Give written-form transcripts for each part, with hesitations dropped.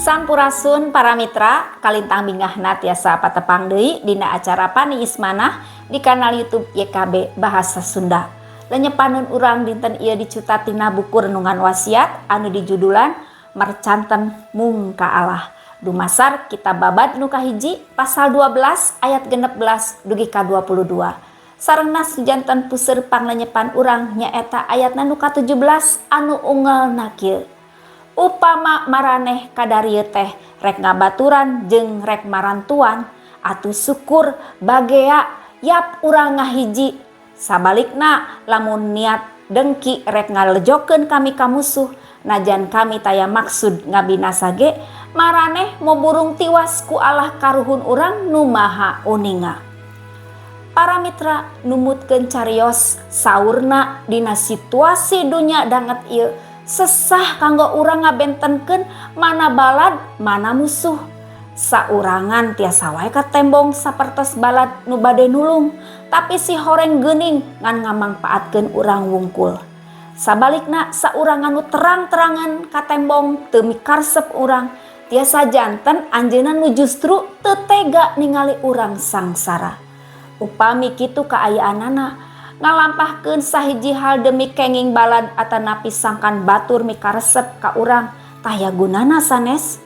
Sampurasun para mitra, kalintang bingahna tiasa patepang deui dina acara Paniis Manah di kanal YouTube YKB Bahasa Sunda. Lenyepanun urang dinten ieu dicutat tina buku Renungan Wasiat anu dijudulan Mercanten Mung Ka Allah. Dumasar kitab Babad nu kahiji pasal 12 ayat 16 dugi ka 22. Sareng nas janten puseur panglenyepan urang nyaeta ayatna nu ka-17 anu unggelna kieu. Upama maraneh kadarieu teh rek ngabaturan jeung rek marantuan atuh syukur bagea yap urang ngahiji. Sabalikna lamun niat dengki rek ngalejokeun kami ka musuh najan kami taya maksud ngabinasa ge maraneh moburung tiwas ku Allah karuhun urang nu maha uninga. Para mitra numutkeun carios saurna dina situasi dunya danget ieu sesah kanggo urang ngabentenkeun mana balad mana musuh. Saurangan tiasa wae katembong sapertos balad nu bade nulung, tapi si horeng geuning ngan ngamangpaatkeun urang wungkul. Sabalikna saurangan nu terang-terangan katembong teu mikaresep urang, tiasa janten anjeunna nu justru teu tega ningali urang sangsara. Upami kitu kaayaanana, ngalampahkeun sahiji hal demi kenging balad atanapi sangkan batur mikaresep ka urang, taya gunana sanes.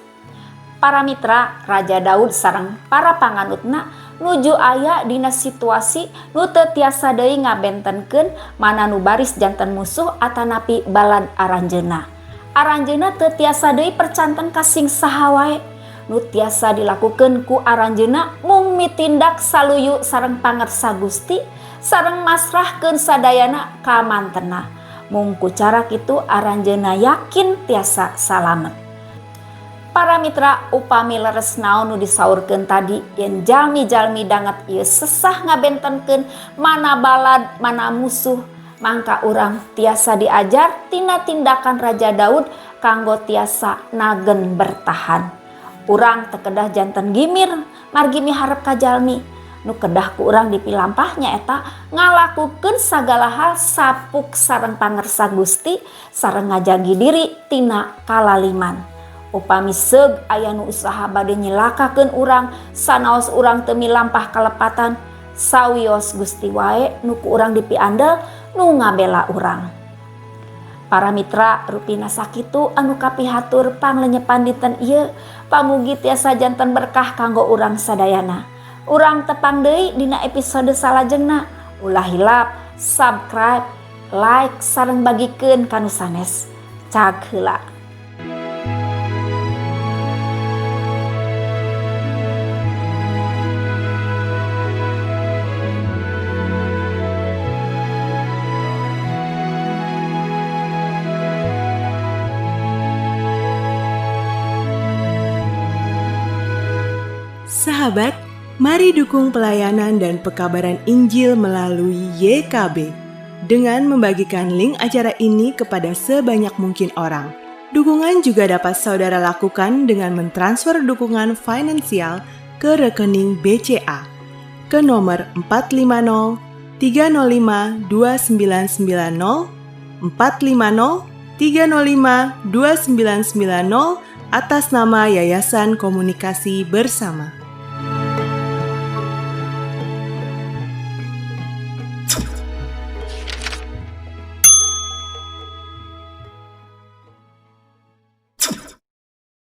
Para mitra, Raja Daud sareng para panganutna nuju aya dina situasi nu teu tiasa deui ngabentenkeun mana nu baris janten musuh atanapi balad aranjeunna. Aranjeunna teu tiasa deui percanten ka sing saha wae. Nu tiasa dilakukeun ku aranjeunna mung mitindak saluyu sareng pangersa Gusti sareng masrahkeun sadayana ka mantena. Mung ku cara kitu aranjeunna yakin tiasa salamet. Para mitra, upami leres naon nu disaurkeun tadi yen jalmi-jalmi danget ieu sesah ngabentenkeun mana balad mana musuh, mangka urang tiasa diajar tina tindakan Raja Daud kanggo tiasa nagen bertahan. Urang teu kedah janten gimir margi miharep ka jalmi. Nu kedah ku urang dipilampah nyaeta ngalakukeun sagala hal sapuk sareng pangersa Gusti sareng ngajagi diri tina kalaliman. Upami seug aya nu usaha bade nyelakakeun urang sanaos urang teu milampah kalepatan, sawios Gusti wae nu ku urang dipiandel nu ngabela urang. Para mitra, rupina sakitu anu kapihatur panglenyepan dinten ieu, pamugi tiasa janten berkah kanggo urang sadayana. Urang tepang deui dina episode salajengna. Ulah hilap subscribe, like sareng bagikeun ka nu sanes. Cag heula. Sahabat, mari dukung pelayanan dan pekabaran Injil melalui YKB dengan membagikan link acara ini kepada sebanyak mungkin orang. Dukungan juga dapat saudara lakukan dengan mentransfer dukungan finansial ke rekening BCA ke nomor 450 305 2990 450 305 2990 atas nama Yayasan Komunikasi Bersama.